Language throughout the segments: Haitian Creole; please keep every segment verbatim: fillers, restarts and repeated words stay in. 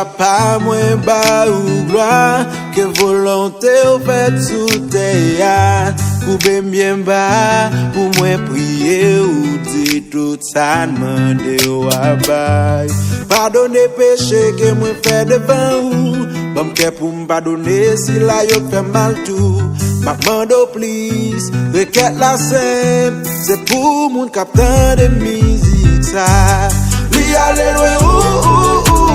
Papa mwen ba ou glwa, ke volonte w fèt sou tè a. Koube m byen ba pou mwen priye ou, di tout sa n mande w a bay. Padone peche ke mwen fè devan ou, ban m kè pou m padone sila yo k fè m mal tou. M ap mande w plis, rekèt la senp, se pou moun k ap tande mizik sa. Li ale lwen, ou, ou, ou,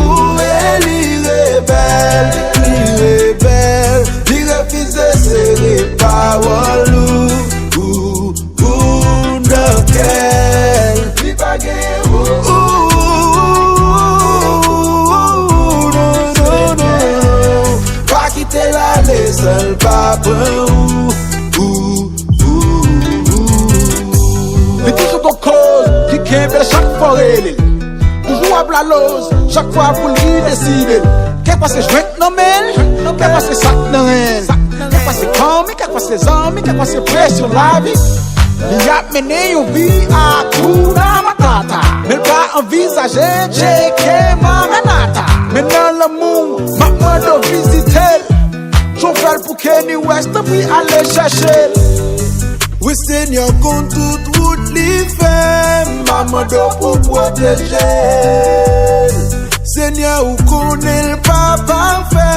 ou, e li rebèl, li rebèl, li refize sere pawòl ou, ou, ou nan kè l. Li pa genyen ou, ou, ou, ou, non, non, non. Pa kite l ale san l pa pran ou, ou, ou, ou. Li toujou gon koz ki kenbe l chak fwa w rele l. Toujou ap laloz chak fwa pou li deside l. Kèlkeswa se jwèt nan men l, kèlkeswa se sak nan ren l, kèlkeswa se fanmi, kèlkeswa se zanmi, kèlkeswa se presyon lavi. Li ap mennen yon vi Hakuna Matata. Men l pa anvizaje tcheke Maranata. Men nan lanmou, m ap mande w vizite l. Jan w fè l pou Kanye West, tanpri ale chèche l. Wi, Senyè konn tout wout li fè, m a mande w pou pwoteje l. Senyè, ou konnen l pa pafè,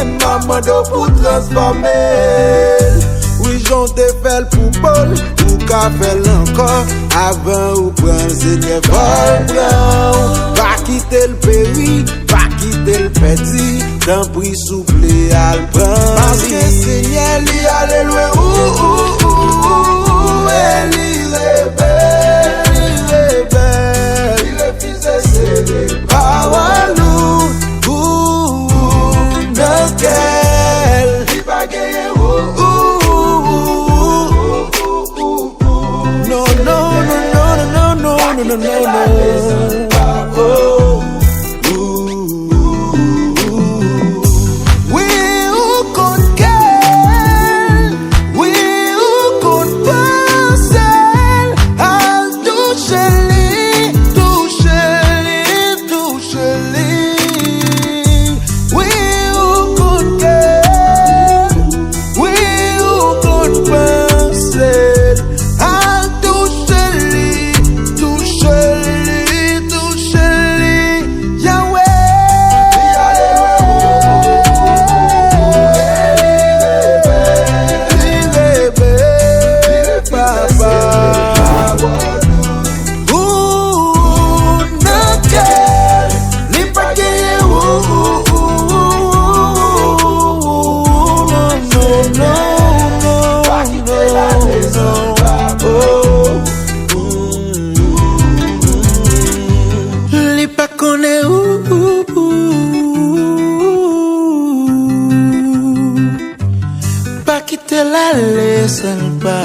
m a mande w pou transfòme l. Wi, jan w te fè l pou Pòl, ou ka fè l ankò. Avan ou pran l, Senyè, fò l pran w. Pa kite l peri, pa kite l pèdi, tanpri souple al pran li. Paske Senyè li ale lwen, ou, ou, ou, ou, e li rebèl, li rebèl. Li refize sere pawòl ou, ou, ou nan kè l. Li pa genyen ou, ou, ou, ou, ou, ou, ou. No, no, no, no. Oh. Wi, ou konn kè l, wi, ou konn panse l, al touche li, touche li, touche li. Wi, ou konn kè l, wi, ou konn panse l, al touche li, touche li, touche li. Yahweh. Li rebèl, papa. Ou nan kè l, li pa genyen ou, ou, ou, ou, ou, non, non, non, non, non, non. Li pa konnen ou, ou, ou, ou. Pa kite l ale san l pa